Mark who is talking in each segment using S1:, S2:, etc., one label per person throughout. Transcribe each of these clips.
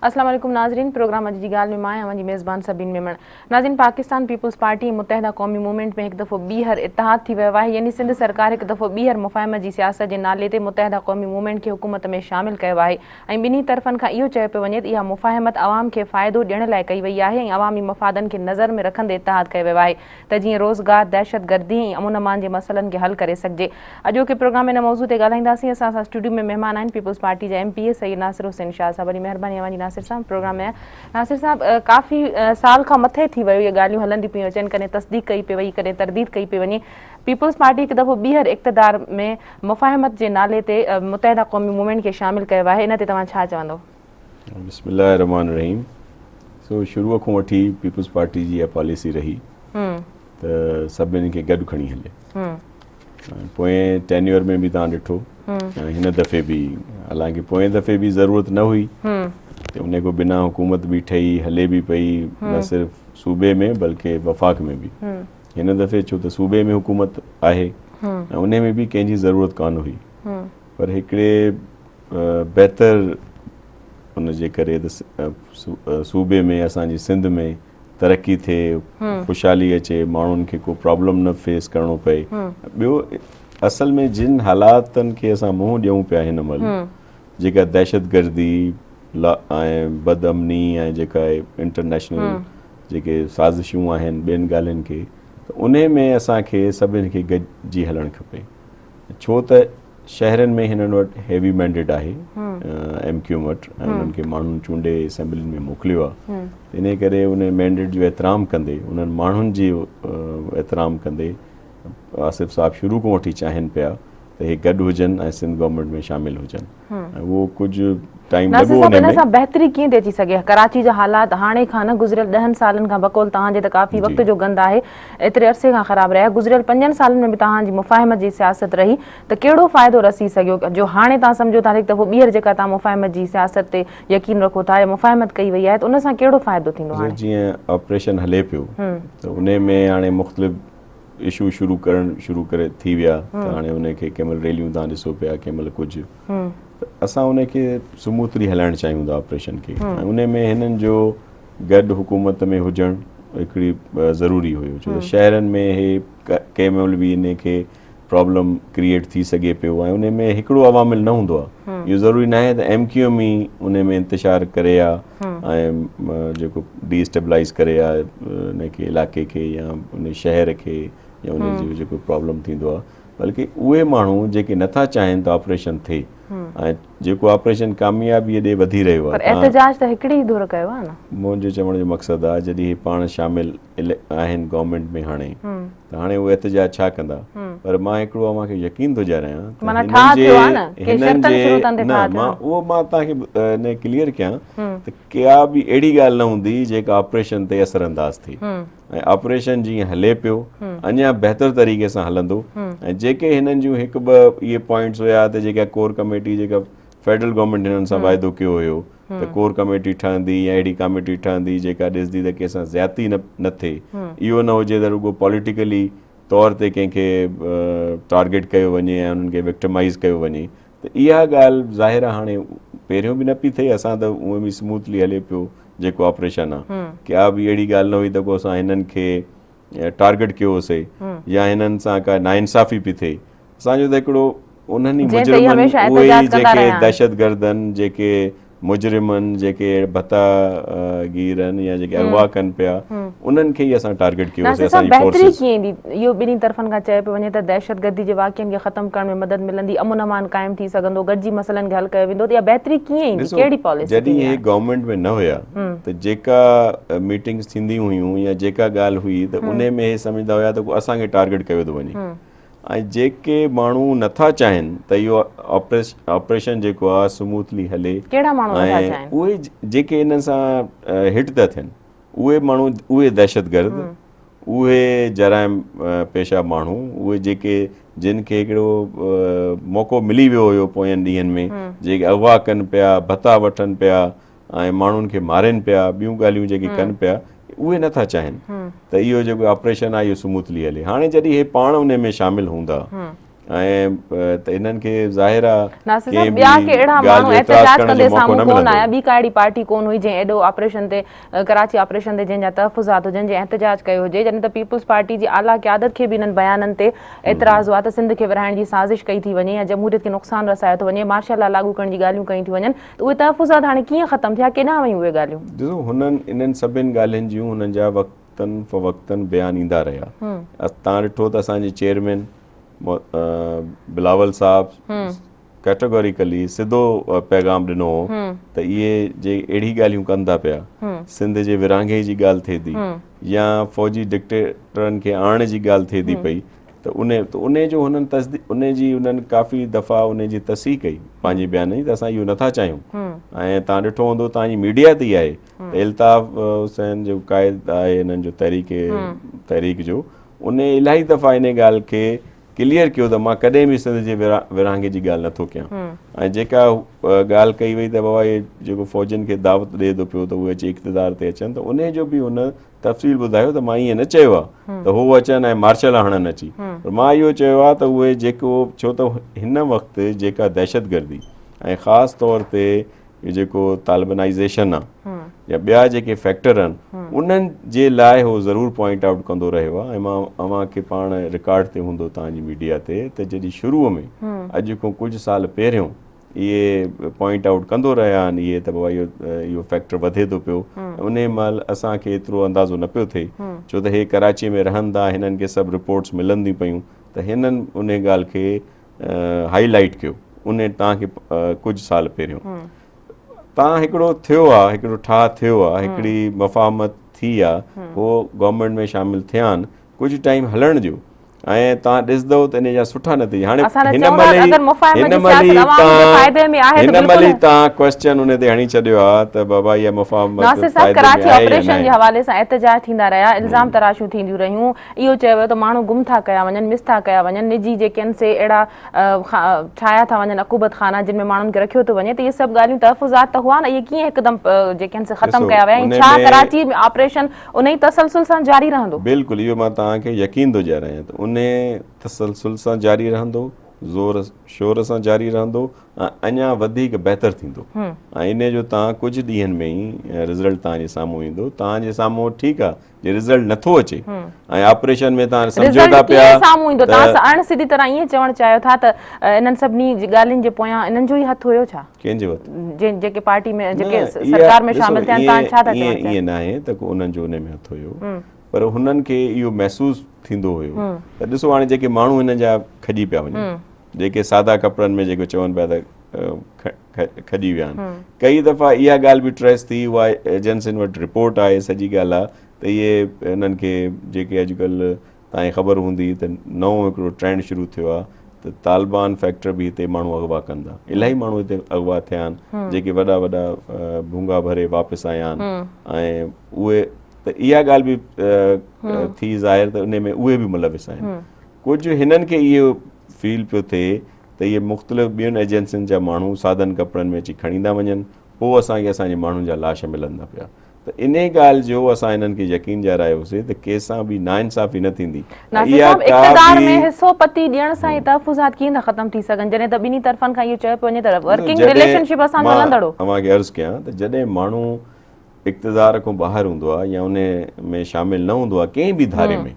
S1: السلام عليڪم ناظرين پروگرام اڄ جي ڳالهه ۾ مان آهيان اوهان جي ميزبان سبين ميمڻ ناظرين Pakistan peoples party ۽ Muttahida Qaumi movement ۾ هڪ دفعو ٻيهر اتحاد ٿي ويو آهي يعني سنڌ سرڪار هڪ دفعو ٻيهر مفاهمت جي سياست جي نالي تي متحده قومي موومينٽ کي حڪومت ۾ شامل ڪيو آهي ۽ ٻنهي طرفن کان اهو چيو پيو وڃي ته اها مفاهمت عوام کي فائدو ڏيڻ لاء ڪئي وئي آهي ۽ عوامي مفادن کي نظر ۾ رکندي اتحاد ڪيو ويو آهي ته جيئن روزگار، دهشتگردي ۽ امن امان جي مسئلن کي حل ڪري سگهجي. اڄوڪي پروگرام ۾ ان موضوع تي ڳالهائينداسين. اسان سان اسٽوڊيو ۾ مهمان آهن پيپلز پارٽي جا ايم پي اي سيد ناصر حسين شاهه صاحب. وڏي مهرباني اوهان جي ناصر صاحب پروگرام ۾ آيا. ناصر صاحب ڪافي سال کان مٿي ٿي ويو اهي ڳالهيون هلنديون پيون اچن ڪڏهن تصديق ڪئي پئي وئي ڪڏهن ترديد ڪئي پئي وڃي. پيپلز پارٽي هڪ دفعو ٻيهر اقتدار ۾ مفاهمت جي نالي تي متحده قومي موومينٽ کي شامل ڪيو آهي ان تي توهان ڇا چوندو؟
S2: بسم الله الرحمٰن الرحيم سو شروع کان وٺي پيپلز پارٽي جي اها پاليسي رهي ته سڀني کي گڏ کڻي هلي پوئين ٽينيور ۾ به توهان ڏٺو ۽ هن دفعي به حالانڪه پوئين دفعي به ضرورت نه هئي ته ان کان بنا حڪومت به ٺهي هلي به پئي نه صرف صوبي ۾ بلڪه وفاق ۾ به هن دفعي ڇو ته صوبي ۾ حڪومت آهي ۽ انهي ۾ به ڪنهن جي ضرورت ڪانه هئي پر هڪڙي بهتر ان جي ڪري ته صوبي ۾ اسان جي سنڌ ۾ ترقي ٿئي خوشحالي اچي ماڻهن کي ڪو پرابلم نه فيس ڪرڻو پئي ٻيو اصل ۾ جن حالاتن کي اسان منهن ڏيون پيا هن مهل جيڪا دهشتگردي ۽ بد امني ۽ جيڪا انٽرنيشنل جيڪي سازشون آهن ٻين ڳالهين کي ته انهي ۾ اسان کي سڀن کي گڏجي هلڻ کپي ڇو ته شهرن ۾ هنن وٽ هيوي مينڊيٽ آهي ايم ڪيو ايم وٽ ۽ انهن کي ماڻهن چونڊي اسيمبلين ۾ موڪليو آهي انهي ڪري ان مينڊيٽ جو احترام ڪندي انهن ماڻهن جي احترام ڪندي آصف صاحب شروع کان وٺي چاهين پيا ته هي گڏ هجن ۽ سنڌ گورنمينٽ ۾ شامل هجن ۽ اهو ڪجهه ٽائيم
S1: ناصر
S2: لڳو
S1: صاحب
S2: ان
S1: ان
S2: ۾
S1: سان بهتري ڪيئن ٿي اچي سگهي ڪراچي جا حالات هاڻي کان نه گذريل ڏهن سالن کان بقول توهان جي ته ڪافي وقت جو گند آهي ايتري عرصي کان خراب رهيا گذريل پنجن سالن ۾ به توهان جي مفاهمت جي سياست رهي ته ڪهڙو فائدو رسي سگهيو جو هاڻي توهان سمجهو ٿا هڪ دفعو ٻيهر جيڪا توهان مفاهمت جي سياست تي يقين رکو ٿا يا مفاهمت ڪئي وئي آهي ته ان سان ڪهڙو فائدو ٿيندو هاڻي؟
S2: جيئن آپريشن هلي پيو ته انهي ۾ هاڻي مختلف اشو شروع ڪرڻ شروع ڪري ٿي ويا ته هاڻي ان کي ڪنهن مهل ريليون تان ڏسو پيا ڪنهن مهل ڪجهه ته اسان ان کي سموٿلي هلائڻ چاهيون ٿا آپريشن کي ۽ ان ۾ هنن جو گڏ حڪومت ۾ هجڻ هڪڙي ضروري هيو ڇو ته شهرن ۾ هي ڪنهن مهل به ان کي پرابلم ڪريئيٽ ٿي سگهي پيو ۽ ان ۾ هڪڙو عوامل نه هوندو آهي اهو ضروري ناهي ته ايم ڪيو ايم ئي ان ۾ انتشار ڪري ها ۽ جيڪو ڊي اسٽيبلائز ڪري ها ان کي علائقي کي يا ان شهر کي يا ان جو جيڪو پرابلم ٿيندو آهي بلڪه اهي ماڻهو جيڪي نٿا چاهين ته آپريشن ٿئي ۽ جيڪو آپريشن ڪاميابي ڏي وڌي رهيو
S1: آهي پر احتجاج ته هڪڙي ئي ڌر ڪيو آهي نه
S2: منهنجو چوڻ جو مقصد آهي جڏهن هي پاڻ شامل آهن گورنمينٽ ۾ هاڻي ته هاڻي اهي احتجاج ڇا ڪندا پر مان هڪڙو اوهان کي يقين ٿو ڏياريان
S1: ته هنن جي هنن جي
S2: نه مان اهو مان توهان کي ان ڪليئر ڪيان ته ڪا به اهڙي ڳالهه نه هوندي جيڪا آپريشن تي اثر انداز ٿئي ۽ آپريشن جيئن هلي پيو اڃا بهتر طريقي سان هلندو ۽ جيڪي هنن جون هڪ ٻه اهي پوائنٽس هيا ته جيڪا ڪور ڪميٽي جيڪا فيڊرل گورنمينٽ هنن سان واعدو ڪيو هيو ته ڪور ڪميٽي ٺهندي يا اهڙي ڪاميٽي ٺهندي جيڪا ڏسندي ته ڪنهن سان زيادتي نه نه ٿئي اهو نه هجي ته رڳو پوليٽيڪلي طور تي ڪنهن کي ٽارگيٽ ڪيو وڃي ۽ انهن کي وڪٽمائز ڪيو وڃي ته اها ڳالهه ظاهر آهي هاڻي پهريون به نه پئي ٿئي اسان ته اونئن به سموٿلي هلي پيو جيڪو آپريشن آهي ڪا به اهڙي ڳالهه نه هئي ته ڪو اسان هنن کي ٽارگيٽ ڪيو هوسي يا هنن سان ڪا ناانصافي پئي ٿئي اسان جو ته هڪڙو انهن ئي مجرمن اهي ئي جيڪي دهشتگردن جيڪي مجرمن جيڪي ڀتا گيرن يا جيڪي اغوا ڪن پيا انهن کي ئي اسان ٽارگيٽ ڪيو
S1: سي اسان جي فورسز بهتري ڪيئن ايندي اهو ٻنهي طرفن کان چيو پيو وڃي ته دهشتگردي جي واقعن کي ختم ڪرڻ ۾ مدد ملندي امن امان قائم ٿي سگهندو گڏجي مسئلن کي حل ڪيو ويندو ته اها بهتري ڪيئن ايندي ڪهڙي پاليسي
S2: جڏهن هي گورنمينٽ ۾ نه هيا ته جيڪا ميٽنگز ٿينديون هيون يا جيڪا ڳالهه هئي ته انهي ۾ هي سمجهندا هيا ته اسان کي ٽارگيٽ ڪيو ٿو وڃي ۽ جيڪي ماڻهو نٿا چاهين ته اهو آپريشن جيڪو آهي سموٿلي هلي
S1: ڪهڙا ماڻهو نٿا چاهين؟
S2: اهي جيڪي انهن سان هٽ ٿا ٿين اهي ماڻهو اهي دهشتگرد اهي جرائم پيشه ماڻهو اهي جيڪي جن کي هڪڙو موقعو ملي ويو هيو پوين ڏينهن ۾ جيڪي اغوا ڪن پيا ڀتا وٺن پيا ۽ ماڻهن کي مارين پيا ٻيون ڳالهيون جيڪي ڪن پيا اهي نٿا چاهين ته اهو جيڪو آپريشن آهي اهو سموٿلي هلي هاڻي جڏهن هي پاڻ ان ۾ شامل هوندا ۽ ته انهن کي ظاهر آ
S1: ناصر صاحب ٻيا ڪي اهڙا ماڻهو احتجاج ڪندي سامهون ڪون آيا ٻي ڪا اهڙي پارٽي ڪون هئي جنهن ايڏو آپريشن تي ڪراچي آپريشن تي جنهن جا تحفظات هجن جنهن احتجاج ڪيو هجي جڏهن ته پيپلز پارٽي جي اعليٰ قيادت کي به انهن بيانن تي اعتراض هئا ته سنڌ کي ورهائڻ جي سازش ڪئي ٿي وڃي يا جمهوريت کي نقصان رسايو ٿو وڃي مارشل لا لاڳو ڪرڻ جي ڳالهيون ڪيون ٿيون وڃن ته اهي تحفظات هاڻي ڪيئن ختم ٿيا ڪيڏانهن ويون اهي ڳالهيون؟
S2: ڏسو هنن انهن سڀن ڳالهين جون هنن جا وقتن فوقتن بيان ايندا رهيا تان ڏٺو ته اسان جي چيئرمين بلاول صاحب ڪيٽيگوريڪلي سڌو پيغام ڏنو هو ته اهي جي اهڙي ڳالهيون ڪن ٿا پيا سنڌ جي ورهاڱي جي ڳالهه ٿئي ٿي يا فوجي ڊڪٽيٽرن کي آڻڻ جي ڳالهه ٿئي ٿي پئي ته ان ته ان جو هنن تصديق ان جي انهن ڪافي دفعا ان جي تصحيح ڪئي پنهنجي بيان جي ته اسان اهو نٿا چاهيون ۽ تان ڏٺو هوندو تان جي ميڊيا تي آهي ته الطاف حسين جو قائد آهي انهن جو تحريڪ تحريڪ جو ان الاهي دفعا ان ڳالهه کي ڪليئر ڪيو ته مان ڪڏهن به سنڌ جي ورهاڱي جي ڳالهه نٿو ڪيان ۽ جيڪا ڳالهه ڪئي وئي ته بابا هي جيڪو فوجين کي دعوت ڏئي ٿو پيو ته اهي اچي اقتدار تي اچن ته ان جو به هن تفصيل ٻڌايو ته مان ائين نه چيو آهي ته هو اچن ۽ مارشل هڻن اچي پر مان اهو چيو آهي ته اهي جيڪو ڇو ته هن وقت جيڪا دهشتگردي ۽ خاص طور تي اهو جيڪو طالبانائيزيشن آ يا ٻيا جيڪي فيڪٽر آهن انهن جي لاء هو ضرور پوائنٽ آئوٽ ڪندو رهيو آ ۽ مان اوهان کي پاڻ رڪارڊ تي هوندو توهان جي ميڊيا تي ته جڏهن شروع ۾ اڄ کان ڪجهه سال پهريون اهي پوائنٽ آئوٽ ڪندو رهيا آهن اهي ته بابا اهو اهو فيڪٽر وڌي ٿو پيو ان مهل اسان کي ايترو اندازو نه پيو ٿئي ڇو ته هي ڪراچي ۾ رهن ٿا هنن کي سڀ رپورٽس ملن ٿيون پيون ته هنن ان ڳالهه کي هائي لائيٽ ڪيو ان توهان کي ڪجهه سال پهريون تان هڪڙو ٿيو آ هڪڙو ٺاهه ٿيو آ هڪڙي مفاهمت ٿي آ هو گورنمينٽ ۾ شامل ٿيا آهن ڪجهه ٽائيم هلڻ ڏيو ۽ تان ڏسندو ته ان جا سٺا نتيجا هاڻي هن مهل ئي هن مهل ئي تان هن مهل ئي تان ڪويسچن ان تي هڻي ڇڏيو آ ته بابا اها مفاهمت
S1: ناصر صاحب ڪراچي آپريشن جي حوالي سان احتجاج ٿيندا رهيا الزام تراشيون ٿينديون رهيون اهو چيو ويو ته ماڻهو گم ٿا ڪيا وڃن، مس ٿا ڪيا وڃن، نجي جيڪي آهن سي اهڙا ٺاهيا ٿا وڃن عقوبت خانا جن ۾ ماڻهن کي رکيو ٿو وڃي ته اهي سڀ ڳالهيون تحفظات ته هئا نه اهي ڪيئن هڪدم جيڪي آهن سي ختم ڪيا ويا ۽ ڇا ڪراچي ۾ آپريشن انهي تسلسل سان جاري رهندو؟
S2: بلڪل اهو مان توهان کي يقين ٿو ڏياريان ته انهي تسلسل سان جاري رهندو، زور شور سان جاري رهندو ۽ اڃا وڌيڪ بهتر ٿيندو ۽ انهي جو توهان ڪجهه ڏينهن ۾ ئي رزلٽ توهان جي سامهون ايندو، توهان جي سامهون ٺيڪ آهي جي رزلٽ نٿو اچي ۽ آپريشن ۾ توهان سمجهو ٿا
S1: پيا رزلٽ ڪيئن سامهون ايندو توهان اڻ سڌي طرح ائين چوڻ چاهيو ٿا ته انهن سڀني ڳالهين جي پويان انهن جو ئي هٿ هيو ڇا؟
S2: ڪنهن جو هٿ؟
S1: جيڪي پارٽي ۾ جيڪي سرڪار ۾ شامل ٿيا آهن توهان ڇا ٿا چوڻ چاهيو؟
S2: ائين ناهي ته ڪو انهن جو ان ۾ هٿ هيو پر هنن کي اهو محسوس ٿيندو هيو ته ڏسو هاڻي جيڪي ماڻهو هنن جا کڄي پيا وڃن جيڪي سادا ڪپڙن ۾ جيڪو چون پيا ته کڄي ويا آهن ڪئي دفعا اها ڳالهه به ٽريس ٿي اها ايجنسين وٽ رپورٽ آهي سڄي ڳالهه آهي ته اهي انهن کي جيڪي اڄڪلهه تائين خبر هوندي ته نئون هڪڙو ٽرينڊ شروع ٿيو آهي ته طالبان فيڪٽر به هتي ماڻهو اغوا ڪن ٿا الاهي ماڻهو هتي اغوا ٿيا آهن جيڪي وڏا وڏا ڀونگا ڀري واپس آيا آهن ۽ اهي ته اها ڳالهه به ٿي ظاهر ته ان ۾ اهي به ملوث آهن ڪجهه هنن کي اهو فيل پيو ٿئي ته اهي مختلف ٻين ايجنسين جا ماڻهو سادن ڪپڙن ۾ اچي کڻي ٿا وڃن پوء اسان کي اسان جي ماڻهن جا لاش ملن ٿا پيا ته انهي ڳالهه جو اسان انهن کي يقين ڏيارايوسي ته ڪنهن سان به ناانصافي نه ٿيندي
S1: ۽ ناصر اها صاحب ڪا اقتدار ۾ به حصو پتي ڏيڻ سان اهي تحفظات ڪيئن ٿا ختم ٿي سگهن جڏهن ته ٻنهي طرفن کان اهو چيو پيو وڃي ته ورڪنگ
S2: جڏهن
S1: رليشن شپ اسان جو
S2: مان
S1: هلندڙ هو.
S2: اوهان کي عرض ڪيان ته جڏهن ماڻهو اقتدار کان ٻاهر هوندو آهي يا انهي ۾ شامل نه هوندو آهي ڪنهن به ڌاري ۾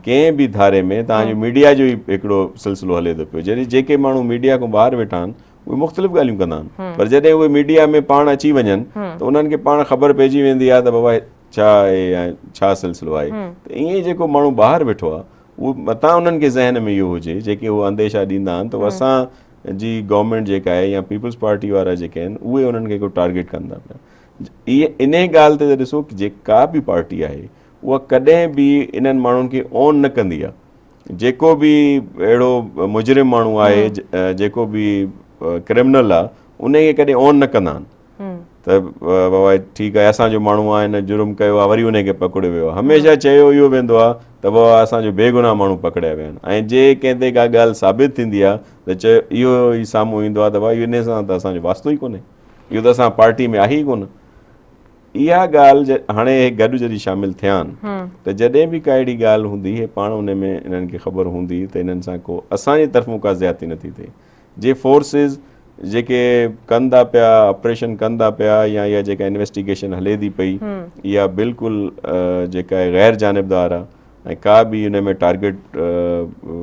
S2: ڪنهن به ڌاري ۾ توهان جو ميڊيا جو ئي هڪڙو سلسلو هلي ٿو پيو جڏهن جيڪي ماڻهو ميڊيا کان ٻاهر ويٺا آهن اهي مختلف ڳالهيون ڪندا آهن پر جڏهن اهي ميڊيا ۾ پاڻ اچي وڃن ته انهن کي پاڻ خبر پئجي ويندي آهي ته بابا ڇا آهي ۽ ڇا سلسلو آهي ته ائين ئي جيڪو ماڻهو ٻاهر ويٺو آهي اهو متان انهن کي ذهن ۾ اهو هجي جيڪي اهو انديشا ڏيندا آهن ته اسان جي گورنمينٽ جيڪا آهي يا پيپلز پارٽي وارا جيڪي آهن اهي انهن کي ڪو ٽارگيٽ ڪن ٿا پيا انهي ڳالهه تي ڏسو جيڪا به پارٽي آهي اها ڪڏهن به انهن ماڻهن کي اون نه ڪندي آهي. جيڪو به اهڙو مجرم ماڻهو آهي، جيڪو به ڪرمنل آهي، ان کي ڪڏهن اون نه ڪندا آهن ته بابا ٺيڪ آهي اسان جو ماڻهو آهي هن جرم ڪيو آهي وري ان کي پڪڙيو ويو آهي. هميشه چيو اهو ويندو آهي ته بابا اسان جو بيگناهه ماڻهو پڪڙيا ويا آهن ۽ جي ڪنهن تي ڪا ڳالهه ثابت ٿيندي آهي ته چيو اهو ئي سامهون ايندو آهي ته بابا ان سان ته اسان جو واسطو ئي ڪونهي، اهو ته اسان پارٽي ۾ آهي ئي ڪونه. اها ڳالهه هاڻي اهي گڏ جڏهن شامل ٿيا آهن ته جڏهن به ڪا اهڙي ڳالهه هوندي هي پاڻ ان ۾ انهن کي خبر هوندي ته انهن سان ڪو اسان جي طرفون ڪا زيادتي نٿي ٿئي. جي فورسز جيڪي ڪن ٿا پيا آپريشن ڪن ٿا پيا يا اها جيڪا انويسٽيگيشن هلي ٿي پئي اها بلڪل جيڪا آهي غير جانبدار آهي ۽ ڪا به ان ۾ ٽارگيٽ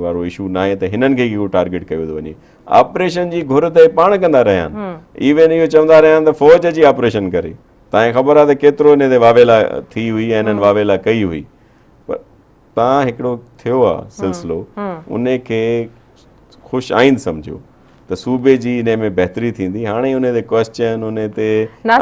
S2: وارو اشو ناهي ته هنن کي ڪو ٽارگيٽ ڪيو ٿو وڃي. آپريشن جي گهر ته پاڻ ڪندا رهيا آهن. ايون اهو چوندا رهيا آهن ته فوج اچي آپريشن ڪري. توهان کي خبر آهي ته ڪيترو ان تي واويلا ٿي هئي ۽ انهن واويلا ڪئي هئي. پر تان هڪڙو ٿيو آهي سلسلو ان کي خوش آئند سمجهو ته صوبي جي ان ۾ بهتري ٿيندي. هاڻي ان تي ڪوئسچن، ان تي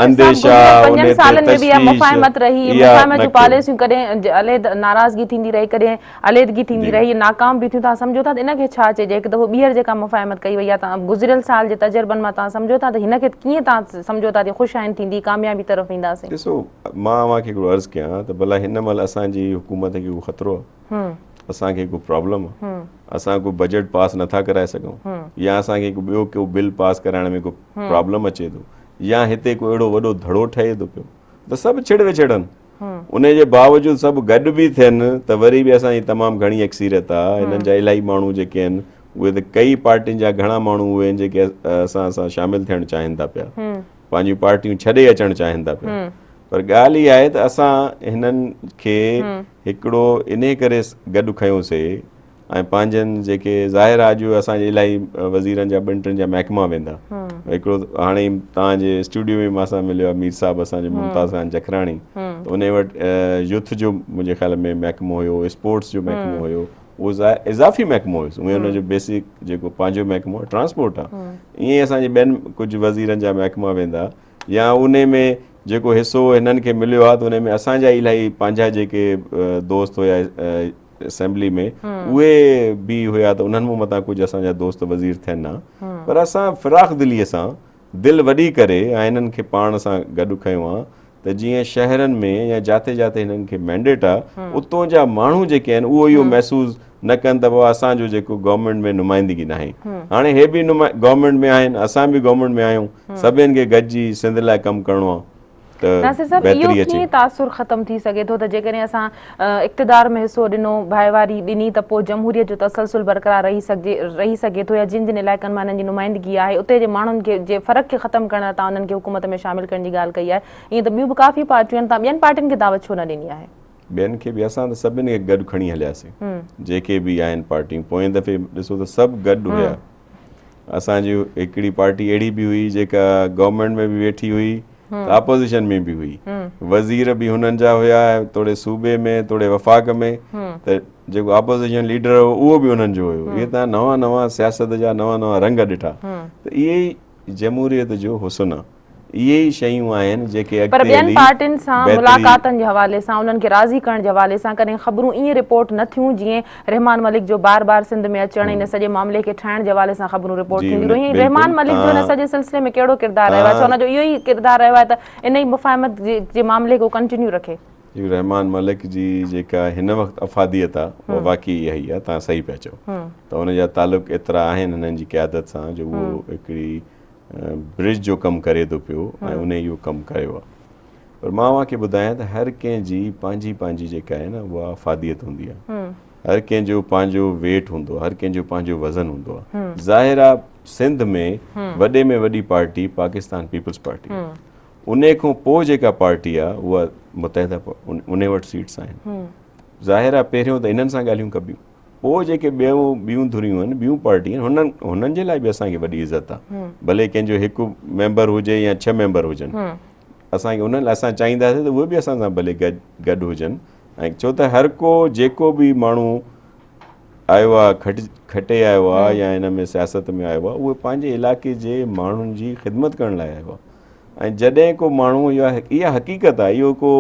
S2: انديشا، ان
S1: پنجن
S2: تي
S1: سالن ۾ به اها
S2: تشويش
S1: مفاهمت رهي.
S2: اها
S1: مفاهمت
S2: نه
S1: جون
S2: ڪيو.
S1: پاليسيون ڪڏهن عليحد ناراضگي ٿيندي رهي، ڪڏهن عليحدگي ٿيندي رهي، ناڪام به ٿيون. توهان سمجهو ٿا ته ان کي ڇا چئجي؟ هڪ دفعو ٻيهر جيڪا مفاهمت ڪئي وئي آهي، توهان گذريل سال جي تجربن مان توهان سمجهو ٿا ته هن کي ڪيئن توهان سمجهو ٿا ته خوش آئند ٿيندي، ڪاميابي طرف وينداسين؟
S2: ڏسو مان اوهان کي هڪڙو عرض ڪيان ته ڀلا هن مهل اسان جي حڪومت کي ڪو خطرو آهي؟ اسان کي ڪو پرابلم آهي؟ اسان ڪو بجيٽ پاس نٿا ڪرائي سگهون يا اسان کي ڪو ٻيو ڪو بل پاس ڪرائڻ ۾ ڪو پرابلم اچي ٿو يا هتي ڪو اهڙو وڏو ڌڙو ٺهي ٿو پيو ته سڀ ڇڙ وڇڙن. ان جي باوجود سڀ گڏ به ٿين ته وري به اسان جي تمام گهڻي اڪثريت آهي. هنن جا الاهي ماڻهو جيڪي آهن اهي ته ڪئي پارٽين جا گهڻا ماڻهو اهي آهن جيڪي اسان سان شامل ٿيڻ چاهين ٿا پيا، پنهنجون پارٽيون ڇڏي اچڻ چاهين ٿا پيا. پر ڳالهه اها آهي ته اسان هنن کي هڪڙو انهي ڪري گڏ کنيوسي ۽ پنهنجن جيڪي ظاهر آهي اڄ اسان جي الاهي وزيرن جا ٻن ٽن جا محڪما ويندا. هڪڙو هاڻي توهان جي اسٽوڊيو ۾ مان سان مليو آهي مير صاحب اسان جو ممتاز خان جکراڻي، ته ان وٽ يوٿ جو منهنجي خيال ۾ محڪمو هيو، اسپورٽس جو محڪمو هيو، اهو اضافي محڪمو هيس. اهي ان جو بيسڪ جيڪو پنهنجو محڪمو آهي ٽرانسپورٽ آهي. ائين ئي اسان جي ٻين ڪجهه وزيرن جا محڪما ويندا يا ان ۾ جيڪو حصو هنن کي مليو آهي ته ان ۾ اسان جا الاهي پنهنجا جيڪي دوست هيا اسيمبلي ۾ اهي به هيا ته انهن مون متان ڪجهه اسان جا دوست وزير ٿين ها، پر اسان فراخ دلي سان دل وڏي ڪري ۽ هنن کي پاڻ سان گڏ کنيو آ ته جيئن شهرن ۾ يا جاٿي جاٿي هنن کي مينڊيٽ آ اتون جا ماڻهو جيڪي آهن اهو اهو محسوس نه ڪن ته بابا اسان جو جيڪو گورنمينٽ ۾ نمائندگي ناهي. هاڻي هي به گورنمينٽ ۾ آهن، اسان به گورنمينٽ ۾ آهيون، سڀني کي گڏجي سنڌ لاء ڪم ڪرڻو آ ته
S1: ناصر صاحب اهو
S2: بهتري اچي.
S1: ڪيئن تاثر ختم ٿي سگهي ٿو ته جيڪڏهن اسان اقتدار ۾ حصو ڏنو، ڀائيواري ڏني ته پوء جمهوريت جو تسلسل برقرار رهي سگهجي رهي سگهي ٿو يا جن جن علائقن مان هنن جي نمائندگي آهي اتي جي ماڻهن کي جي فرق کي ختم ڪرڻ لاء توهان انهن کي حڪومت ۾ شامل ڪرڻ جي ڳالهه ڪئي آهي ائين ته ٻيون به ڪافي پارٽيون آهن توهان ٻين پارٽين کي دعوت ڇو نه ڏني آهي؟
S2: ٻين کي به اسان ته سڀني کي گڏ کڻي هلياسين جيڪي به آهن پارٽيون پوئين دفعي ڏسو ته سڀ گڏ هيا. اسان جي هڪڙي پارٽي اهڙي به هئي جيڪا گورنمينٽ ۾ به ويٺي هئي ته اپوزيشن ۾ به هئي، وزير به هنن جا هيا توڙي صوبي ۾ توڙي وفاق ۾ ته جيڪو اپوزيشن ليڊر هو اهو به انهن جو هيو. اهي تان نوان نوان سياست جا نوان نوان رنگ ڏٺا ته اهي ئي جمهوريت جو حسن آ. اهي ئي شيون آهن جيڪي
S1: پر
S2: اڳتي
S1: ٻين
S2: هلي
S1: پارٽين سان
S2: بهتري.
S1: ملاقاتن جي حوالي سان انهن کي راضي ڪرڻ جي حوالي سان ڪڏهن خبرون ائين رپورٽ نه ٿيون جيئن رحمان ملڪ جو بار بار سنڌ ۾ اچڻ ان سڄي معاملي کي ٺاهڻ جي حوالي سان خبرون رپورٽ
S2: جي
S1: ٿينديون رهيون ۽
S2: بلڪل
S1: رحمان ملڪ جو ان
S2: تان
S1: سڄي سلسلي ۾ ڪهڙو ڪردار رهيو آهي ڇا
S2: تان
S1: ان جو اهو ئي ڪردار رهيو آهي ته ان ئي مفاهمت جي معاملي کي هو ڪنٽينيو رکي.
S2: جي رحمان ملڪ جي جيڪا هن وقت افاديت آهي اها واقعي اها ئي آهي تان صحيح پيا چئو ته ان جا تعلق ايترا آهن هنن جي قيادت سان جو اهو هڪڙي برج جو ڪم ڪري ٿو پيو ۽ ان اهو ڪم ڪيو آهي پر مان اوهان کي ٻڌايان ته هر ڪنهن جي پنهنجي پنهنجي جيڪا آهي نه اها افاديت هوندي آهي هر ڪنهن جو پنهنجو ويٽ هوندو آهي هر ڪنهن جو پنهنجو وزن هوندو آهي ظاهر آهي سنڌ ۾ وڏي ۾ وڏي پارٽي پاڪستان پيپلز پارٽي ان کان پوء جيڪا پارٽي آهي اها متحده ان وٽ سيٽس آهن ظاهر آهي پهريون ته انهن سان ڳالهيون ڪبيون پوء جيڪي ٻيون ٻيون ڌريون آهن، ٻيون پارٽيون آهن، هنن هنن جي لاء به اسان کي وڏي عزت آهي. ڀلي ڪنهن جو هڪ ميمبر هجي يا ڇهه ميمبر هجن. اسان کي انهن لاء اسان چاهينداسين ته اهي به اسان سان ڀلي گڏ گڏ هجن ۽ ڇو ته هر ڪو جيڪو به ماڻهو آيو آهي کٽ کٽي آيو آهي يا هن ۾ سياست ۾ آيو آهي اهو پنهنجي علائقي جي ماڻهن جي خدمت ڪرڻ لاء آيو آهي ۽ جڏهن ڪو ماڻهو اها اها حقيقت آهي اهو ڪو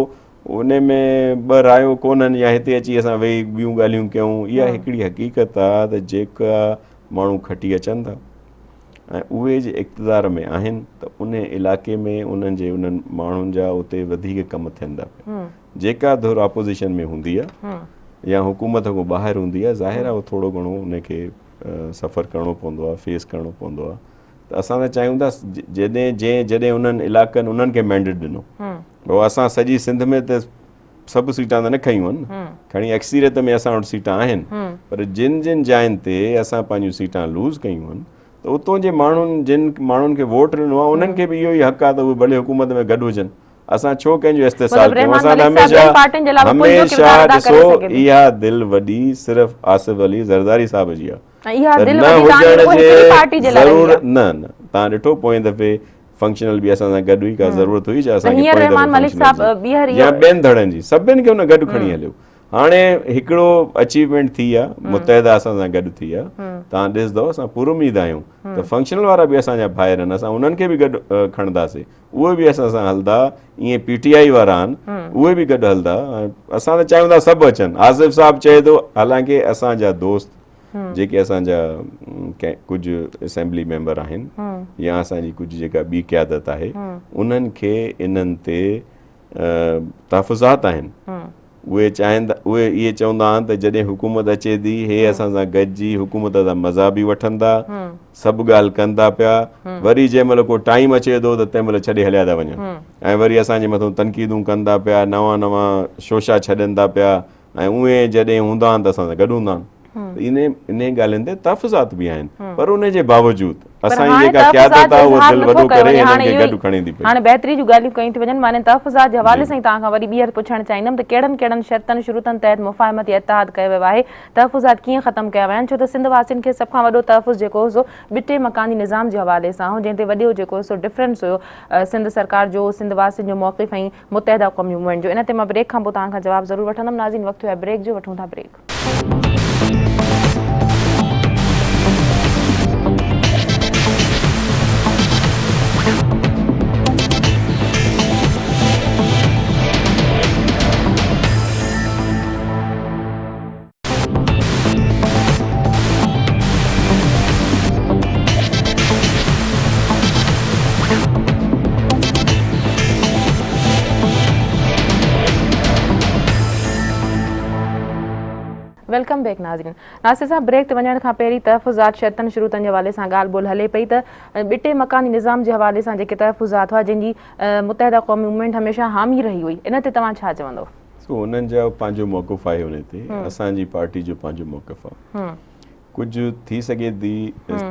S2: ان ۾ ٻه رايون ڪونهن يا هتي اچي اسان ويهي ٻيون ڳالهيون ڪيون اها هڪڙي حقيقت آ ته جيڪا ماڻهو کٽي اچن ٿا ۽ اهي جي اقتدار ۾ آهن ته ان علائقي ۾ انهن جي انهن ماڻهن جا اتي وڌيڪ ڪم ٿين ٿا پيا جيڪا ڌر اپوزيشن ۾ هوندي آ يا حڪومت کان ٻاهر هوندي آ ظاهر آ اهو ٿورو گهڻو ان کي سفر ڪرڻو پوندو آ فيس ڪرڻو پوندو آ ته اسان ته چاهيون ٿا جڏهن جنهن جڏهن انهن علائقن انهن کي مينڊيٽ ڏنو. ڀائو اسان سڄي سنڌ ۾ ته سڀ سيٽان ته نه کنيون آهن نه، کڻي اڪثريت ۾ اسان وٽ سيٽان آهن پر جن جن جاين تي اسان پنهنجون سيٽان لوز ڪيون آهن ته اتون جي ماڻهن جن ماڻهن کي ووٽ ڏنو آهي انهن کي به اهو ئي حق آهي ته اهي ڀلي حڪومت ۾ گڏ هجن. اسان ڇو ڪنهن جو استحصال ڪيون؟ اسان ته هميشه هميشه ڏسو اها دل وڏي صرف آصف علي زرداري صاحب جي آهي ته نه هجڻ جي ضرورت نه نه توهان ڏٺو پوئين دفعي فنڪشنل به اسان سان گڏ هئي ڪا ضرورت هئي ڇا اسان کي پوئين دفعي فنڪشنل جي يا ٻين ڌڙن جي سڀن کي ان گڏ کڻي هليو هاڻي هڪڙو اچيومينٽ ٿي آ متحده اسان سان گڏ ٿي آ توهان ڏسندو اسان پر اميد آهيون ته فنڪشنل وارا به اسان جا ڀائر آهن اسان انهن کي به گڏ کڻنداسي اهي به اسان سان هلندا ائين پي ٽي آئي وارا آهن اهي به گڏ هلندا اسان ته چاهيون ٿا سڀ اچن آصف صاحب چئي ٿو حالانڪه اسان جا دوست جيڪي اسان جا ڪجهه اسيمبلي ميمبر آهن يا اسان جي ڪجهه جيڪا ٻي قيادت آهي انهن کي انهن تي تحفظات آهن اهي چاهين ٿا اهي اهي چوندا آهن ته جڏهن حڪومت اچي ٿي هي اسان سان گڏجي حڪومت جا مزا به وٺن ٿا سڀ ڳالهه ڪن ٿا پيا وري جنهن مهل ڪو ٽائيم اچي ٿو ته تنهن مهل ڇڏي هليا ٿا وڃن ۽ وري اسان جي مٿون تنقيدون ڪن ٿا پيا نوان نوان شوشا ڇڏن ٿا پيا ۽ اهي جڏهن هوندا آهن ته اسان سان گڏ هوندا آهن ته انهن ڳالهين تي تحفظات به آهن پر ان جي باوجود اسان جي جيڪا قيادت آهي اها دل وڏو ڪري هنن کي گڏ کڻي ٿي پئي.
S1: هاڻي بهتري جون ڳالهيون ڪيون ٿيون وڃن معني تحفظات جي حوالي سان ئي توهان کان وري ٻيهر پڇڻ چاهيندم ته ڪهڙن ڪهڙن شرطن شروطن تحت مفاهمت يا اتحاد ڪيو ويو آهي تحفظات ڪيئن ختم ڪيا ويا آهن ڇو ته سنڌ واسين کي سڀ کان وڏو تحفظ جيڪو هو سو ٻٽي مڪاني نظام جي حوالي سان هو جنهن تي وڏو جيڪو سو ڊفرنس هيو سنڌ سرڪار جو سنڌ واسين جو موقف ۽ متحده قومي موومينٽ جو ان تي مان بريڪ کان پوء توهان کان جواب ضرور وٺندم ناظرين وقت ٿيو آهي بريڪ جو وٺون ٿا break. Welcome back ناظرين ناصر صاحب بريڪ تي وڃڻ کان پهرين تحفظات شرطن شروطن جي حوالي سان ڳالهه ٻولهه هلي پئي ته ٻٽي مڪاني نظام جي حوالي سان جيڪي تحفظات هئا جن جي متحده قومي موومينٽ هميشه حامي رهي هئي ان تي توهان ڇا چوندو؟
S2: سو انهن جو پنهنجو موقف آهي ان تي اسان جي پارٽي جو پنهنجو موقف آهي ڪجهه ٿي سگهي ٿي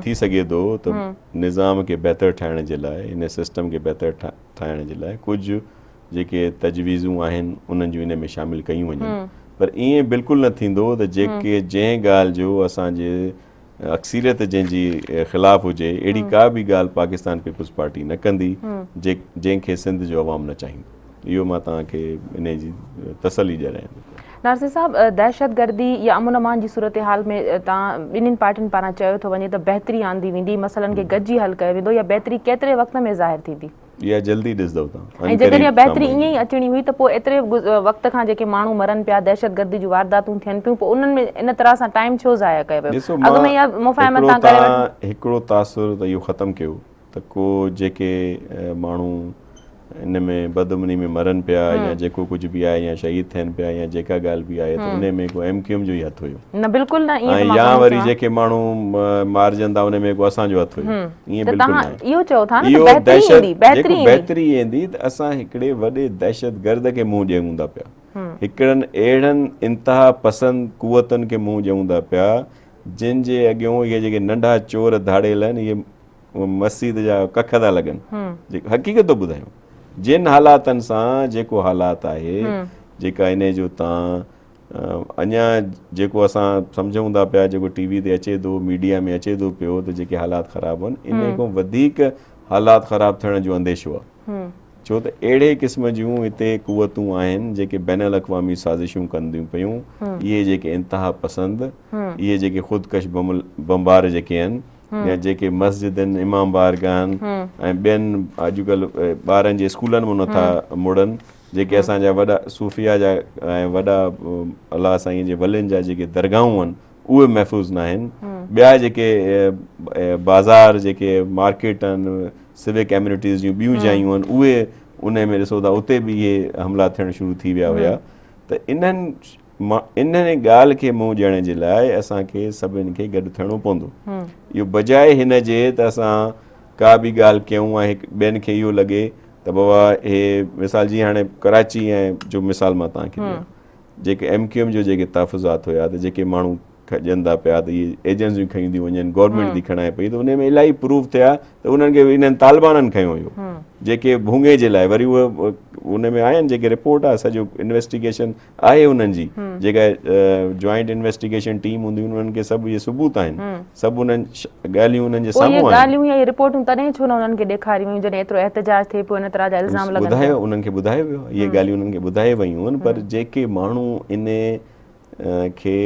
S2: ٿي سگهي ٿو ته نظام کي بهتر ٺاهڻ جي لاء ان سسٽم کي بهتر ٺاهڻ جي لاء ڪجهه جيڪي تجويزون آهن انهن جون ان ۾ شامل ڪيون وڃن پر ائين بلڪل نه ٿيندو ته جيڪي جنهن ڳالهه جو اسان جي اڪثريت جنهن جي خلاف هجي اهڙي ڪا به ڳالهه پاڪستان پيپلز پارٽي نه ڪندي جنهن کي سنڌ جو عوام نه چاهيندو اهو مان توهان کي انهي جي تسلي ڏياريان ٿو.
S1: ناصر صاحب دهشتگردي يا امن امان جي صورتحال ۾ توهان ٻنهين پارٽين پاران چيو ٿو وڃي ته بهتري آندي ويندي مسئلن کي گڏجي حل ڪيو ويندو يا بهتري ڪيتري وقت ۾ ظاهر ٿيندي؟
S2: اها جلدي ڏسندؤ توهان.
S1: ۽ جيڪڏهن اها بهتري ائين ئي اچڻي هئي ته پوء ايتري وقت کان جيڪي ماڻهو مرن پيا، دهشتگردي جون وارداتون ٿين پيون، پوء انهن ۾ ان طرح سان ٽائيم ڇو ضايع ڪيو ويو؟
S2: ڏسو
S1: اڳ
S2: مان
S1: ۾ اها مفاهمت
S2: هڪڙو
S1: تان ڪري
S2: تان
S1: وٺ.
S2: هڪڙو تاثر ته اهو ختم ڪيو ته ڪو جيڪي ماڻهو ان ۾ بدامني ۾ مرن پيا يا جيڪو ڪجهه به آهي يا شهيد ٿين پيا يا جيڪا ڳالهه به آهي ته انهي ۾ ڪو ايم ڪيو ايم جو ئي هٿ هيو.
S1: نه بلڪل نه ائين ته
S2: ۽
S1: مان
S2: يا
S1: ڪونه
S2: وري
S1: چوان.
S2: جيڪي ماڻهو مارجن ٿا انهي ۾ ڪو اسان جو هٿ هيو. ائين
S1: ته
S2: بلڪل
S1: توهان
S2: ناهي.
S1: اهو چئو ٿا نه ته
S2: اهو
S1: بهتري
S2: دهشت
S1: ايندي بهتري
S2: جيڪو
S1: ايندي.
S2: بهتري ايندي ته اسان هڪڙي وڏي دهشتگرد کي منهن ڏيون ٿا پيا. هڪڙن اهڙن انتها پسند قوتن کي منهن ڏيون ٿا پيا جن جي اڳيون اهي جيڪي ننڍا چور ڌاڙيل آهن اهي مسجد جا ڪک ٿا لڳن. جيڪو حقيقت ٿو ٻڌايان. جن حالاتن سان جيڪو حالات آهي جيڪا انهي جو تان اڃا جيڪو اسان سمجهون ٿا پيا جيڪو ٽي وي تي اچي ٿو ميڊيا ۾ اچي ٿو پيو ته جيڪي حالات خراب آهن ان کان وڌيڪ حالات خراب ٿيڻ جو انديشو آهي ڇو ته اهڙي قسم جون هتي قوتون آهن جيڪي بين الاقوامي سازشون ڪنديون پيون اهي جيڪي انتها پسند اهي جيڪي خودڪش بمبار جيڪي آهن يا جيڪي مسجدن امام بارگاهن ۽ ٻين اڄڪلهه ٻارن جي اسڪولن ۾ نٿا مڙن جيڪي اسان جا وڏا صوفيا جا ۽ وڏا الله سائين جي ولين جا جيڪي درگاهون آهن اهي محفوظ نه آهن ٻيا جيڪي بازار جيڪي مارڪيٽ آهن سوڪ ڪميونٽيز جون ٻيون جايون آهن اهي ان ۾ ڏسو ٿا اتي به اهي حملا ٿيڻ شروع ٿي ويا هيا ته انهن انهن ڳالهه کي منهن ڏيڻ جي لاء اسان کي سڀن کي گڏ ٿيڻو پوندو. اهو بجاء هن جي ته اسان ڪا به ڳالهه ڪيون ۽ هڪ ٻين کي اهو لڳي ته بابا هي مثال جيئن هاڻي ڪراچي ۽ جو مثال مان توهان کي ڏيان جيڪي ايم ڪيو ايم جو جيڪي تحفظات هيا ته جيڪي ماڻهو کڄن ٿا پيا ته اهي ايجنسيون کڻي ٿيون وڃن گورنمينٽ ٿي کڻائي پئي ته ان ۾ الاهي پروف ٿيا ته انهن کي انهن طالبانن کنيو هيو جيڪي ڀونگي جي لاء وري اهي ان ۾ آهن جيڪي رپورٽ آهي سڄو انويسٽيگيشن آهي انهن جي جيڪا جوائنٽ انويسٽيگيشن ٽيم هوندي انهن کي سڀ اهي ثبوت آهن سڀ انهن ڳالهيون انهن جي سامهون آهن.
S1: ڳالهيون يا اهي رپورٽون تڏهن ڇو نه انهن کي ڏيکاريون ويون جڏهن ايترو احتجاج ٿئي پيو ان طرح جا الزام لڳن پيا.
S2: ٻڌايو انهن کي ٻڌايو ويو اهي ڳالهيون انهن کي ٻڌايو ويون آهن پر جيڪي ماڻهو ان کي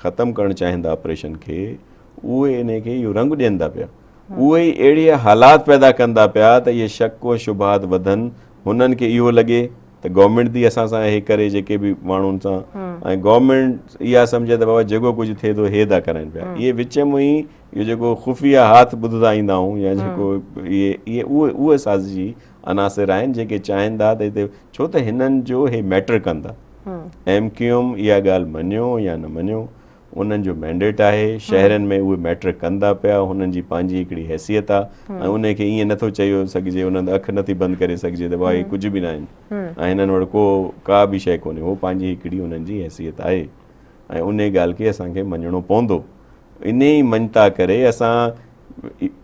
S2: ختم ڪرڻ چاهين ٿا آپريشن کي اهي ان کي اهو رنگ ڏين ٿا پيا اهي ئي اهڙي حالات پيدا ڪن ٿا پيا ته اهي شڪ و شبهات وڌن هنن کي اهو لڳي ته گورنمينٽ ٿي اسان سان هي ڪري جيڪي به ماڻهن سان ۽ گورنمينٽ اها سمجهي ته بابا جيڪو ڪجهه ٿئي ٿو هي ٿا ڪرائين پيا اهي وچ ۾ ئي اهو جيڪو خفيه هاٿ ٻڌندا ايندا آهيون يا جيڪو اهي اهي اهي سازشي عناصر آهن جيڪي چاهين ٿا ته هتي ڇو ته هنن جو هي ميٽر ڪن ٿا ايم ڪيو ايم اها ڳالهه مڃيو يا نه مڃيو انهن جو مينڊيٽ آهي شهرن ۾ اهي ميٽر ڪن ٿا پيا هنن جي پنهنجي هڪڙي حيثيت آهي ۽ انهي کي ائين نٿو چئي سگهجي انهن اک نٿي بند ڪري سگهجي ته ڀاء هي ڪجهه به ناهن ۽ هنن وٽ ڪو ڪا به شيء ڪونهي هو پنهنجي هڪڙي انهن جي حيثيت آهي ۽ انهي ڳالهه کي اسان کي مڃڻو پوندو انهي ئي مڃتا ڪري اسان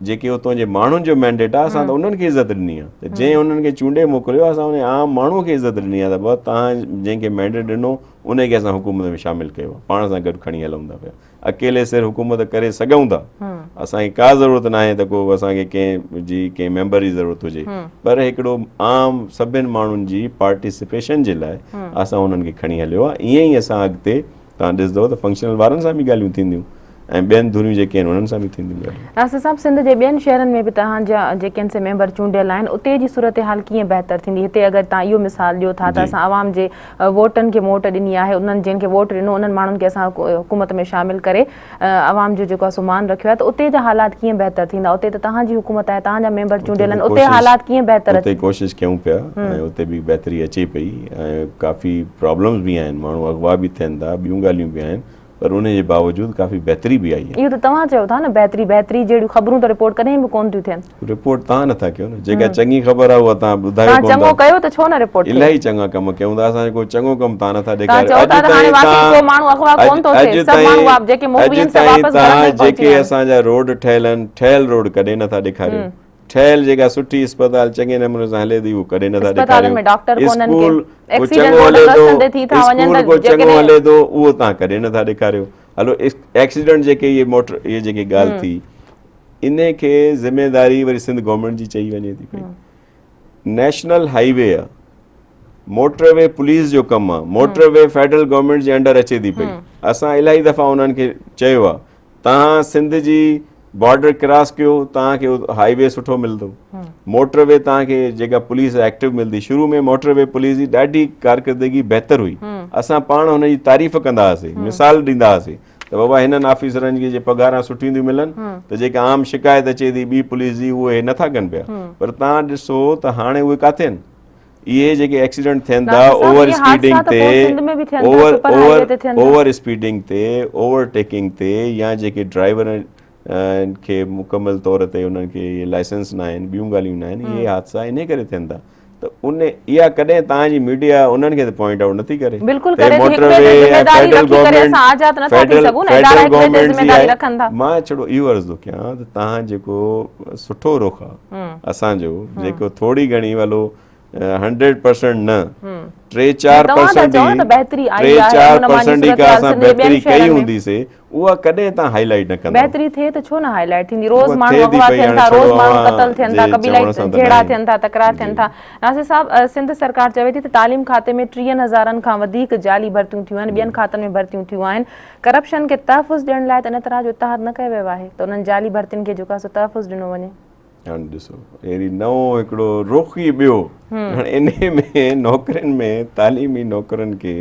S2: جيڪي اتان جي ماڻهن جو مينڊيٽ آهي اسان ته انهن کي عزت ڏني آهي ته جنهن انهن کي چونڊي موڪليو اسان ان عام ماڻهو کي عزت ڏني آهي ته بابا توهان جنهن کي مينڊيٽ ڏنو ان کي اسان حڪومت ۾ شامل ڪيو آهي پاڻ سان گڏ کڻي هلون ٿا پيا اڪيلي سر حڪومت ڪري سگهون ٿا اسان کي ڪا ضرورت ناهي ته ڪو اسان کي ڪنهن جي ڪنهن ميمبر جي ضرورت هجي پر هڪڙو عام سڀن ماڻهن جي پارٽيسپيشن جي لاء اسان انهن کي کڻي هليو آهي ائين ئي اسان اڳتي توهان ڏسندو ته فنڪشنل وارن سان به ڳالهيون ٿينديون ۽ ٻين ڌريون جيڪي آهن انهن سان به ٿينديون ڳالهيون.
S1: ناصر صاحب سنڌ جي ٻين شهرن ۾ به توهان جا جيڪي آهن سي ميمبر چونڊيل آهن اتي جي صورتحال ڪيئن بهتر ٿيندي هتي اگر توهان اهو مثال ڏيو ٿا ته اسان عوام جي ووٽن کي موٽ ڏني آهي انهن جن کي ووٽ ڏنو انهن ماڻهن کي اسان حڪومت ۾ شامل ڪري عوام جو جيڪو آهي سو مان رکيو آهي ته اتي جا حالات ڪيئن بهتر ٿيندا اتي ته توهان جي حڪومت آهي توهان جا ميمبر چونڊيل آهن اتي حالات ڪيئن بهتر
S2: اتي ڪوشش ڪيون پيا ۽ اتي به بهتري اچي پئي ۽ ڪافي پرابلمز به آهن ماڻهو اغوا به ٿين ٿا ٻيون ڳالهيون به آهن پر ان جي باوجود ڪافي بهتري به آئي آهي.
S1: اهو ته توهان چيو ٿا نه بهتري بهتري جهڙيون خبرون ته رپورٽ ڪڏهن به ڪونه ٿيون ٿين.
S2: رپورٽ توهان نٿا ڪيو نه جيڪا چڱي خبر آهي اها توهان ٻڌايو ڪونه ٿا.
S1: توهان چڱو ڪيو ته ڇو نه رپورٽ ٿئي.
S2: الاهي چڱا ڪم ڪيون ٿا اسان ڪو چڱو ڪم توهان نٿا
S1: ڏيکاريو. توهان چئو ٿا ته هاڻي واقعي ڪو ماڻهو اغوا ڪونه ٿو ٿئي سڀ ماڻهو جيڪي مغوي آهن سي واپس گهرن ۾ پهچي
S2: جيڪي اسان جا روڊ ٺهيل آهن ٺهيل روڊ ڪڏهن نٿا ڏيکاريو. ٺهيل جيڪا سٺي اسپتال چڱي نموني سان هلي ٿي اهو ڪڏهن نٿا
S1: ڏيکاريو.
S2: اسڪول ڪو چڱو هلي ٿو اسڪول ڪو چڱو هلي ٿو اهو توهان ڪڏهن نٿا ڏيکاريو. هلو ايڪسيڊنٽ جيڪي اهي موٽر اهي جيڪي ڳالهه ٿي انهي کي ذميداري وري سنڌ گورنمينٽ جي چئي وڃي ٿي پئي. نيشنل هائي وي آ موٽر وي پوليس جو ڪم آ موٽر وي فيڊرل گورنمينٽ جي انڊر اچي ٿي پئي. اسان الاهي دفعا انهن کي چيو آ توهان سنڌ جي بارڊر ڪراس ڪيو توهان کي هائي وي سٺو ملندو موٽر وي توهان کي جيڪا پوليس ايڪٽو ملندي شروع ۾ موٽر وي پوليس جي ڏاڍي ڪارڪردگي بهتر هئي اسان پاڻ هن جي تعريف ڪندا هئاسي مثال ڏيندا هئاسي ته بابا هنن آفيسرن کي جي پگهاران سٺيون ٿيون ملن ته جيڪا عام شڪايت اچي ٿي ٻي پوليس جي اهي نٿا ڪن پيا پر توهان ڏسو ته هاڻي اهي ڪاٿي آهن اهي جيڪي ايڪسيڊنٽ ٿين ٿا اوور اسپيڊنگ تي اوور اوور اوور اسپيڊنگ تي اوور ٽيڪنگ تي يا جيڪي ڊرائيور کي مڪمل طور تي انهن کي اهي لائسنس نه آهن ٻيون ڳالهيون نه آهن اهي حادثا انهي ڪري ٿين ٿا ته ان اها ڪڏهن توهان جي ميڊيا انهن کي ته پوائنٽ آئوٽ نٿي ڪري
S1: بلڪل ڪري ٿي هڪ ٻئي تي ذميداري رکي ڪري اسان آزاد نٿا ٿي سگهون نه ادارا هڪ ٻئي تي ذميداري رکن ٿا
S2: مان ڇڙو اهو عرض ٿو ڪيان ته توهان جيڪو سٺو رخ آهي اسان جو جيڪو ٿوري گهڻي ولو 100% نه 3 4%
S1: ئي
S2: 3 4% ئي ڪا اسان بهتري ڪئي هوندي سي اها ڪڏهن تان هائي لائيٽ نه ڪندا
S1: بهتري ٿئي ته ڇو نه هائي لائيٽ ٿيندي روز ماڻهو اغوا ٿين ٿا روز ماڻهو قتل ٿين ٿا قبيلائي جهيڙا ٿين ٿا تڪرار ٿين ٿا ناصر صاحب سنڌ سرڪار چوي ٿي ته تعليم کاتي ۾ 30 هزارن کان وڌيڪ جعلي ڀرتيون ٿيون آهن ٻين کاتن ۾ ڀرتيون ٿيون آهن ڪرپشن کي تحفظ ڏيڻ لاء ته ان طرح جو اتحاد نه ڪيو ويو آهي ته انهن جعلي ڀرتين کي جيڪو آهي سو تحفظ ڏنو وڃي
S2: هاڻي ڏسو اهڙي نئون هڪڙو رخ ئي ٻيو هاڻي انهي ۾ نوڪرين ۾ تعليمي نوڪرين کي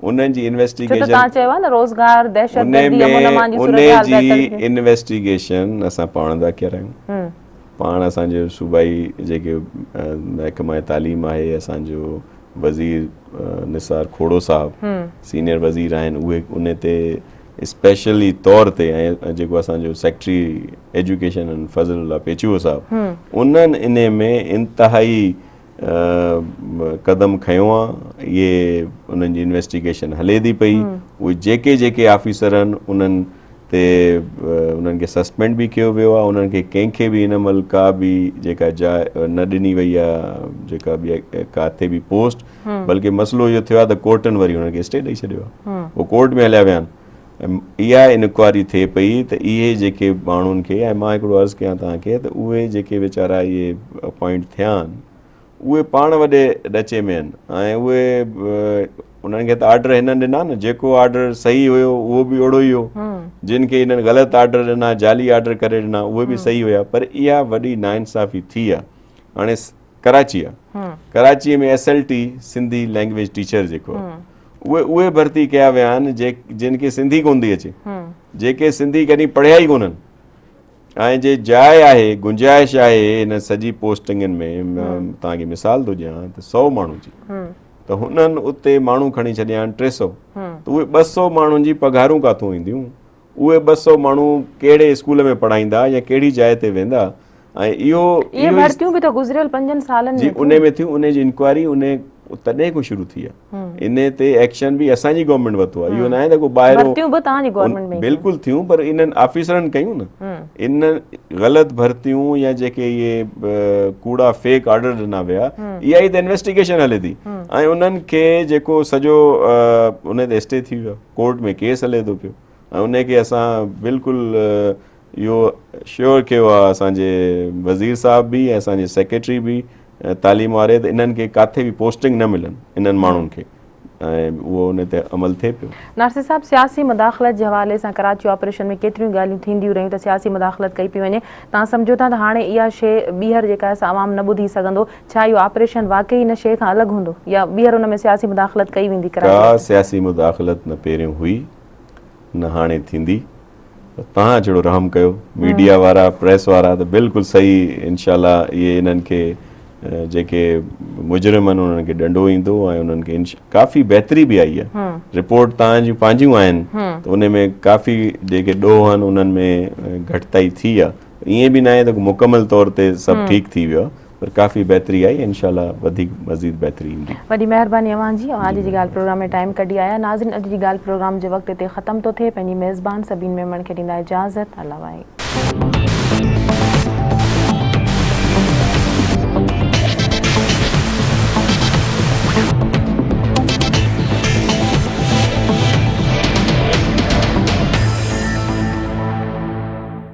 S2: انهن جي انويسٽيگيشن
S1: ڇو ته توهان چيو آهي نه روزگار دهشتگردي امن امان جي صورتحال
S2: بهتر ٿي انويسٽيگيشن اسان پاڻ ٿا ڪرايون پاڻ اسان جو صوبائي جيڪي محڪمه تعليم آهي اسان جو وزير نثار کوڙو صاحب سينيئر وزير آهن اهي ان تي اسپيشلي طور تي ۽ جيڪو اسان جو سيڪريٽري ايجوڪيشن آهن فضل الله پيچوهو صاحب انهن انهي ۾ انتهائي قدم کنيو آ اهي انهن جي انويسٽيگيشن هلي ٿي پئي اهي جيڪي جيڪي آفيسر آهن انهن تي انهن کي سسپينڊ به ڪيو ويو آ انهن کي ڪنهن کي به هن مهل ڪا به جيڪا جاء نه ڏني وئي آ جيڪا به ڪاٿي به پوسٽ بلڪه مسئلو اهو ٿيو آ ته ڪورٽن وري انهن کي اسٽي ڏئي ڇڏيو آ اهو ڪورٽ ۾ هليا ويا آهن اها انڪوائري ٿئي پئي ته اهي جيڪي ماڻهن کي ۽ مان هڪڙو عرض ڪيان توهان کي ته اهي جيڪي ويچارا اهي اپوائنٽ ٿيا آهن اهي پاڻ وڏي ڏچي ۾ آهن ۽ اهي انهن کي ته آرڊر هنن ڏنا نه جيڪو آرڊر صحيح هيو اهو به اهڙو ئي هو جن کي هنن غلط آرڊر ڏنا جعلي آرڊر ڪري ڏنا اهي به صحيح هيا پر اها وڏي ناانصافي ٿي آهي هاڻي ڪراچي آ Karachi ۾ S L T Sindhi language teacher جيڪو اهي اهي ڀرتي ڪيا ويا آهن جن کي سنڌي ڪون ٿي اچي جيڪي سنڌي ڪڏهن پڙهيا ئي ڪونهن ۽ جي جاء آهي گنجائش آهي هن سڄي پوسٽنگن ۾ توهان کي مثال ٿو ڏيان ته 100 ماڻهو جي ته هنن اتي ماڻهو کڻي ڇڏيا آهن 300 ته اهي 200 ماڻهن جي پگهارون ڪاٿون اينديون اهي 200 ماڻهو ڪهڙي اسڪول ۾ پڙهائيندا يا ڪهڙي جاء تي ويندا ۽ اهو
S1: اهي ڀرتيون به ته گذريل پنجن سالن
S2: جي انهي ۾ ٿيون انهي جي انڪوائري انهي تڏهن کان شروع ٿي آهي انهي تي ايڪشن به اسان جي گورنمينٽ ورتو آهي اهو ناهي ته ڪو ٻاهرون
S1: ڀرتيون به توهان جي گورنمينٽ ۾
S2: بلڪل ٿيون پر انهن آفيسرن ڪيون نه ان غلط ڀرتيون يا جيڪي اهي ڪوڙا فيڪ آرڊر ڏنا ويا اها ئي ته انويسٽيگيشن هلي ٿي ۽ انهن کي جيڪو سڄو انهي تي اسٽي ٿي ويو ڪورٽ ۾ ڪيس هلي ٿو پيو ۽ انهي کي اسان بلڪل اهو شيور ڪيو آهي اسان جي وزير صاحب به ۽ اسان جي سيڪريٽري به تعليم واري ته انهن کي ڪاٿي به پوسٽنگ نه ملن انهن ماڻهن کي ۽ اهو ان تي عمل ٿئي پيو.
S1: ناصر صاحب سياسي مداخلت جي حوالي سان ڪراچي آپريشن ۾ ڪيتريون ڳالهيون ٿينديون رهيون ته سياسي مداخلت ڪئي پئي وڃي توهان سمجهو ٿا ته هاڻي اها شيء ٻيهر جيڪا آهي سا عوام نه ٻڌي سگهندو ڇا اهو آپريشن واقعي ان شيء کان الڳ هوندو يا ٻيهر ان ۾ سياسي مداخلت ڪئي ويندي
S2: ڪراچي ڪا سياسي مداخلت نه پهريون هئي نه هاڻي ٿيندي پر توهان جهڙو رحم ڪيو ميڊيا وارا پريس وارا ته بلڪل صحيح انشاء الله اهي انهن کي جيڪي مجرم آهن انهن کي ڏنڊو ايندو ۽ انهن کي ڪافي بهتري به آئي آهي رپورٽ توهان جون پنهنجيون آهن ته ان ۾ ڪافي جيڪي ڏوهه آهن انهن ۾ گهٽتائي ٿي آهي ائين به ناهي ته مڪمل طور تي سڀ ٺيڪ ٿي ويو آهي پر ڪافي بهتري آئي انشاء الله وڌيڪ مزيد بهتري ايندي.
S1: وڏي مهرباني اوهان جي اوهان اڄ جي ڳالهه پروگرام ۾ ٽائيم ڪڍي آيا ناظرين اڄ جي ڳالهه پروگرام جو وقت هتي ختم ٿو ٿئي پنهنجي ميزبان سبين ميمڻ کي ڏيندا اجازت الله واهي.